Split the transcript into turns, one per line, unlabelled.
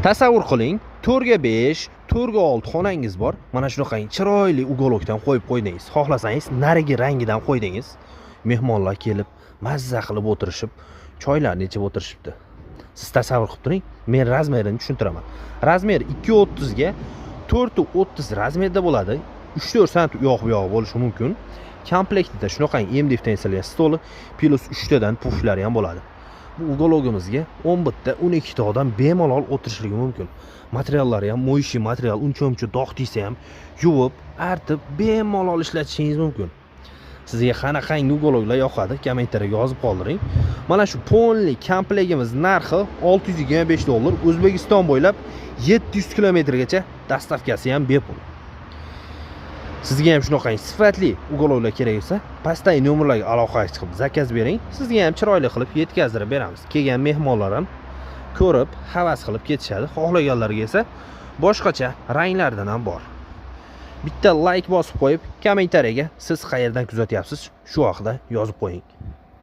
Tasavvur qiling, 4 ga 5, 4 ga 6 xonangiz bor. Mana shunaqangi chiroyli уголок dan qo'yib qo'ydingiz. Xohlasangiz, narigi rangidan qo'ydingiz. Mehmonlar kelib, mazza qilib o'tirishib, choylarni ichib o'tirishibdi. Siz tasavvur qilib turing, men размер ini tushuntiraman. Размер 2.30 ga 4.30 размер da bo'ladi. 3-4 sant u yoq bu yog'i bo'lishi mumkin. Komplektida shunaqangi MDF dan yasalgan stoli плюс 3 tadan puflari ham bo'ladi. Bu уголок imizga 11 ta, 12 ta odam bemalol o'tirishligi mumkin. Materiallari ham моющий material, uncha muncha dog' tegsa ham yuvib, artib bemalol ishlatishingiz mumkin. Sizga qanaqangi уголок lar yoqadi, kommentariyga yozib qoldiring. Mana shu полный komplektimiz narxi 625 dollar. O'zbekiston bo'ylab 700 kilometrgacha доставка si ham bepul. Sizga ham shunaqangi sifatli уголок lar kerak bo'lsa, pastdagi nomerlarga aloqaga chiqib заказ bering. Sizga ham chiroyli qilib yetkazdirib beramiz. Kelgan mehmonlar ham ko'rib, havas qilib ketishadi. Xohlaganlarga esa boshqacha ranglardan ham bor. Bitta layk bosib qo'yib, kommentariyaga siz qayerdan kuzatyapsiz, shu haqida yozib qo'ying.